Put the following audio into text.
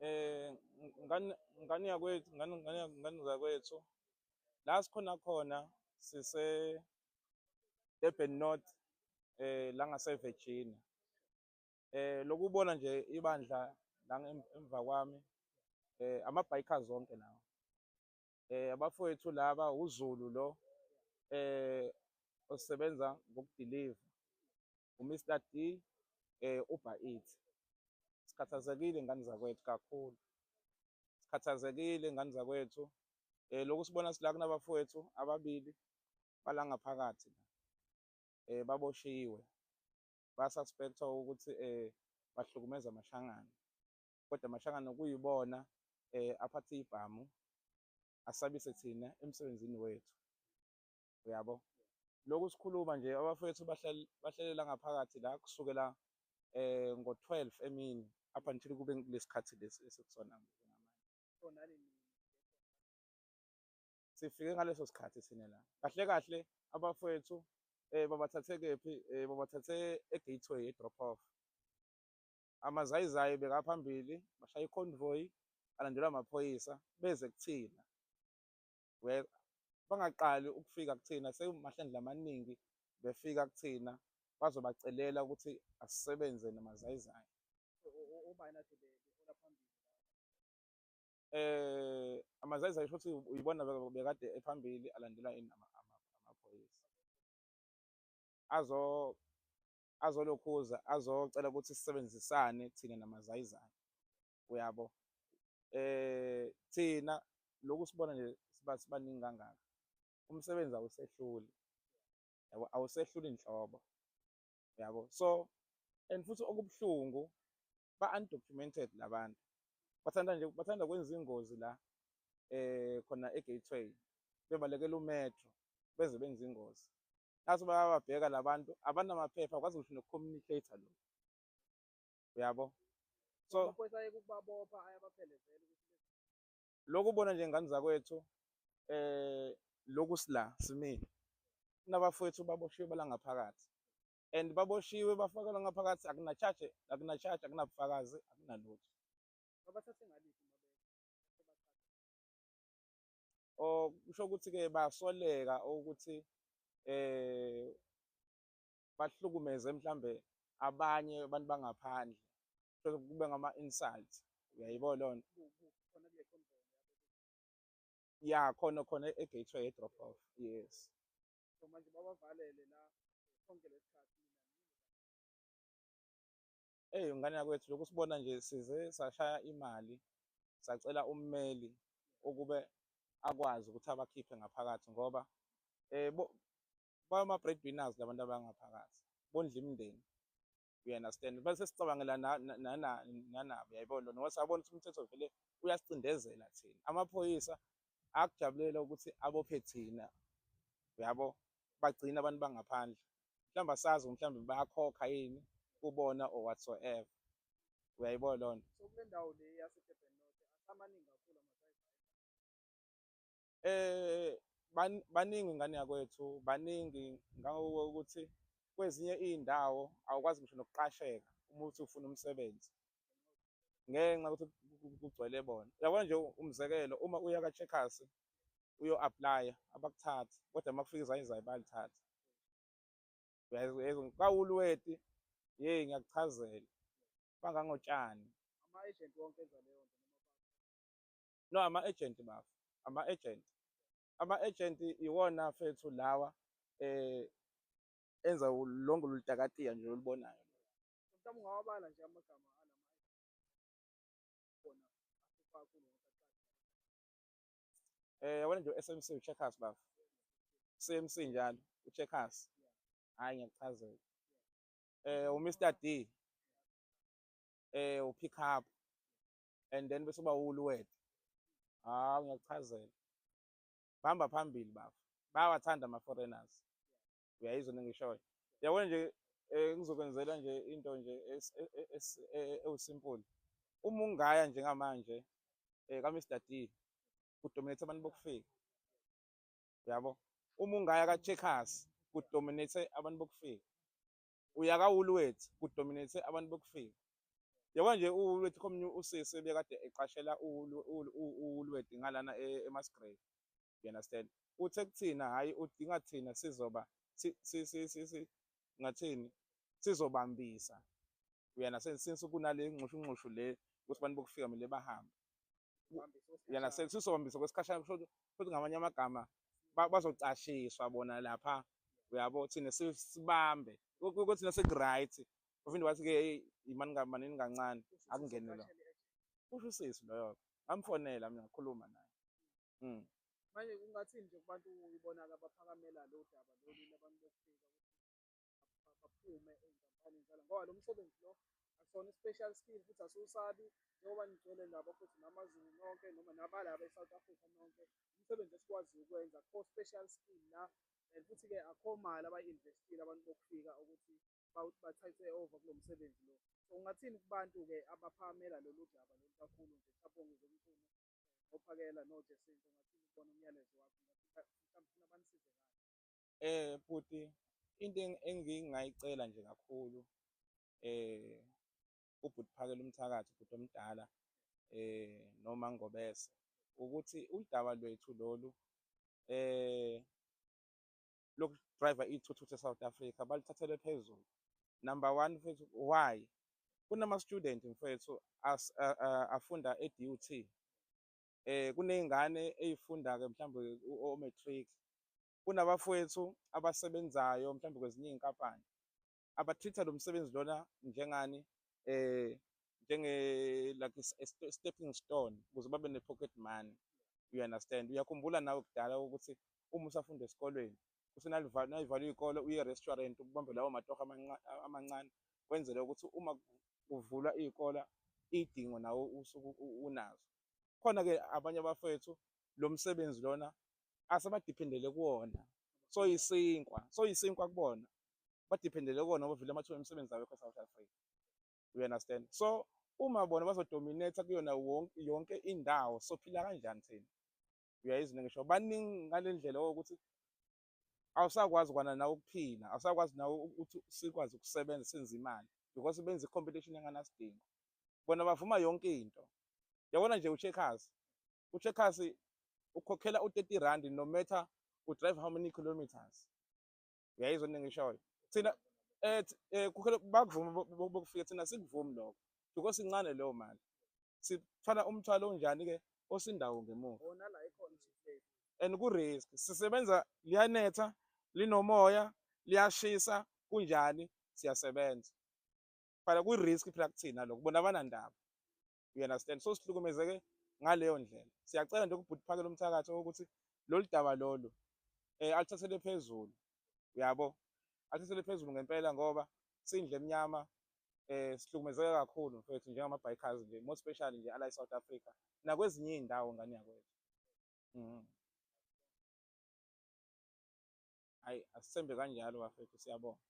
Ngane ngane yakwethu, ngane ngane ngane zakwethu, la sikhona khona sise Durban North, la ngase Virginia. Lokubona nje ibandla la emva kwami, ama-bikers zonke lawa. Abafowethu laba, uZulu lo osebenza ngokudiliva, uMr D, Uber Eats. Sikhathazekile, ngane zakwethu, kakhulu. Sikhathazekile, ngane zakwethu. Lokhu sibona sila kunabafowethu ababili bala ngaphakathi la. Baboshiwe. Basuspectwa ukuthi bahlukumeza amashangana. Kodwa amashangana kuyibona aphathe ibhamu asabise thina emsebenzini wethu. Uyabo? Lokhu sikhuluma nje, abafowethu bahlalela ngaphakathi la kusukela ngo-12 emini up until kube kulesikhathi lesi esikusona manje. Sifike ngaleso sikhathi thina la. Kahle kahle abafowethu babathathe kephi? Babathathe e-Gateway, e-drop off. Amazayizayi bekaphambili, bashaya i-convoy, alandelwa amaphoyisa beze kuthina. Bangaqali ukufika kuthina, sekumahlandla amaningi befika kuthina bazobacelela ukuthi asisebenze namazayizayi. Obani ade behola phambili? Amazayizayi futhi uyibona bekade ephambili, alandelwa yini? Amaphoyisa azolokhuza azocela ukuthi sisebenzisane thina namazayizayi, uyabo. Thina lokhu sibona nje siba sibaningi kangaka, umsebenzi awusehluli, yabo, awusehluli nhlobo, yabo. So and futhi okubuhlungu, ba-undocumented labantu, bathanda nje, bathanda kwenza ingozi la khona e-Gateway, bebalekela umetro, beze benza ingozi. Nathi bayababheka labantu, abanamaphepha, akwazi ngisho noku-communicate lo, uyabo. So amaphoyisa ayeke ukubabopha, ayabaphelezela ukuthi lokhu ubona nje, ngane zakwethu, lokhu sila simile, kunabafowethu baboshiwe bala ngaphakathi, and baboshiwe bafakelwa ngaphakathi, akuna charge, akuna charge, akunabufakazi, akunalutho. Babathathe ngaliphi mabeka? Or kusho ukuthi-ke basoleka ukuthi bahlukumeze mhlambe abanye abantu bangaphandle, kube ngama-insult, uyayibona leyo nto. Khona kule convoy? Ya, khona khona e-Gateway, e-drop off, yes. So manje babavalele la sonke lesikhathi? Eyi, ngane yakwethu, lokhu sibona nje size sashaya imali, sacela ummeli ukube akwazi ukuthi abakhiphe ngaphakathi, ngoba bama breadwinners labantu abangaphakathi, bondla imindeni, you understand? Bese sicabangela nanabo, uyayibona, ngoba siyabona ukuthi umthetho vele uyasicindezela thina. Amaphoyisa akujabulela ukuthi abophe thina, uyabo, bagcina abantu bangaphandle. Mhlawumbe asazi, mhlawumbe bayakhokha yini kubona or whatsoever, uyayibona leyo nto. So kule ndawo le yase-Durban North asamaningi kakhulu amazayizayi? Baningi, ngane yakwethu, baningi ngangokuthi kwezinye iy'ndawo awukwazi ngisho nokuqasheka uma uthi ufuna umsebenzi ngenxa yokuthi kugcwele bona. Uyabona nje, umzekelo, uma uya ka-Checkers uyo-apply-a, abakuthathi, kodwa uma kufika izayizayi bayalithatha. Uyayizwa ka-Woolworths, yeyi, ngiyakuchazela, bangangotshani. Ama-agent wonke enza leyo nto noma? No, ama-agent bafo, ama-agent. Ama-agent iwona fethu lawa enza lonke lolu takatiya nje olubonayo. Mhlawumbe ungawabala nje amagama alama bona ahlupha kakhulu ngoba? Yabona nje u-SMC, u-Checkers bafo. CMC njalo, u-Checkers. Hhayi, ngiyakuchazela. U-Mr D, u-Pick Up, and then bese uba uWoolworth. Hawu, ngiyakuchazela. Bahamba phambili bafo. Bayawathanda ama-foreigners. Uyayizwa nengishoyo. Yabona nje, ngizokwenzela nje into nje ewu-simple. Uma ungaya njengamanje ka-Mr D, kudominate abantu bokufika. Uyabo? Uma ungaya ka-Checkers, kudominate abantu bokufika. Uya ka-Woolworths, kudominate abantu bokufika. Yabo nje uLwethu komunye usisi ebekade eqashela uLweti ngalana eMusgrave. You understand? Uthe kuthina hhayi udinga thina sizoba ngathini sizobambisa. You understand? Since kunale nxushunxushu le ukuthi abantu bokufika kumele bahambe. You understand? Sizobambisa kwesikhashana kusho futhi ngamanye amagama bazocashiswa bona lapha uyabo thina sibambe ukuthi thina seku-right uphinde wathi-ke eyi imani manini kancane akungene lo kusho usisi loyo ngamfonela mina ngakhuluma naye. Manje ungathini nje kubantu uyibona-ke abaphakamela lo daba lolu labantu bokufika ukuthi baphume ey'nkampanini zala ngoba lo msebenzi lo akusona i-special skill futhi asiwusabi njengoba nigcwele laba futhi namaZulu nonke noma nabalaba e-South Africa nonke umsebenzi esikwaziyo ukwenza akukho special skill la and futhi-ke akukho mali abayi-investile abantu bokufika ukuthi bathathe over kulo msebenzi lo. So ungathini kubantu-ke abaphakamela lolu daba lolu kakhulu nje mhlawumbe oNgizwe Mchunu noPhakela noJacinta ungathini kubona umyalezo wakho ungathi mhlawumbe ufuna banisize ngani? Bhuti, into engingayicela nje kakhulu ubhuti Phakela umthakathi ubhuti omdala noma Ngobese ukuthi udaba lwethu lolu loku-drive-a iy'thuthuthu e-South Africa baluthathele phezulu. Number one mfethu, why? Kunama-student mfethu afunda e-DUT. Kuney'ngane ey'funda-ke mhlawumbe o-matric. Kunabafowethu abasebenzayo mhlawumbe kwezinye iy'nkampani aba-treat-a lo msebenzi lona njengani njenge like a stepping stone ukuze babe ne-pocket money. You understand? Uyakhumbula nawe kudala ukuthi uma usafunda esikolweni kuthi nayivalwa iy'kole uye e-restaurant ubambe lawo matoho amancane wenzele ukuthi uma kuvulwa iy'kola iy'dingo nawe usuke unazo. Khona-ke abanye abafowethu lo msebenzi lona asebadiphendele kuwona soyisinkwa soyisinkwa kubona badiphendele kuwona ngoba vele amathuba emisebenzi awekho e-South Africa. You understand? So uma bona bazodominate kuyona yonke indawo sophila kanjani thina? Uyayizwa ngisho baningi ngale ndlela ukuthi awusakwazi kwana nawe ukuphila, awusakwazi nawe ukuthi sikwazi ukusebenza senze imali because benza i-competition enganasidingo. Bona bavuma yonke into. Yabona nje uCheckers, uCheckers ukhokhela u-30 rand no matter u-drive how many kilometers. Uyayizwa into engishoyo? Thina kukhokhela bakuvuma bokufika thina sikuvumi lokho because incane leyo mali. Sithwala umthwalo onjani-ke osindawo ngemuva. Bona la ikhona i-cheap And ku-risk sisebenza liyanetha linomoya liyashisa kunjani siyasebenza phela ku-risk phela kuthina lokho bona abanandaba. You understand? So sihlukumezeke ngaleyo ndlela. Siyacela nje kubhuti Phakela umthakathi ukuthi lolu daba lolu alithathele phezulu uyabo alithathele phezulu ngempela ngoba sindle emnyama sihlukumezeke kakhulu mfethu njengama-bikers nje more especially nje ala e-South Africa nakwezinye iy'ndawo ngane yakwethu. Hayi asithembe kanjalo bafethu siyabonga.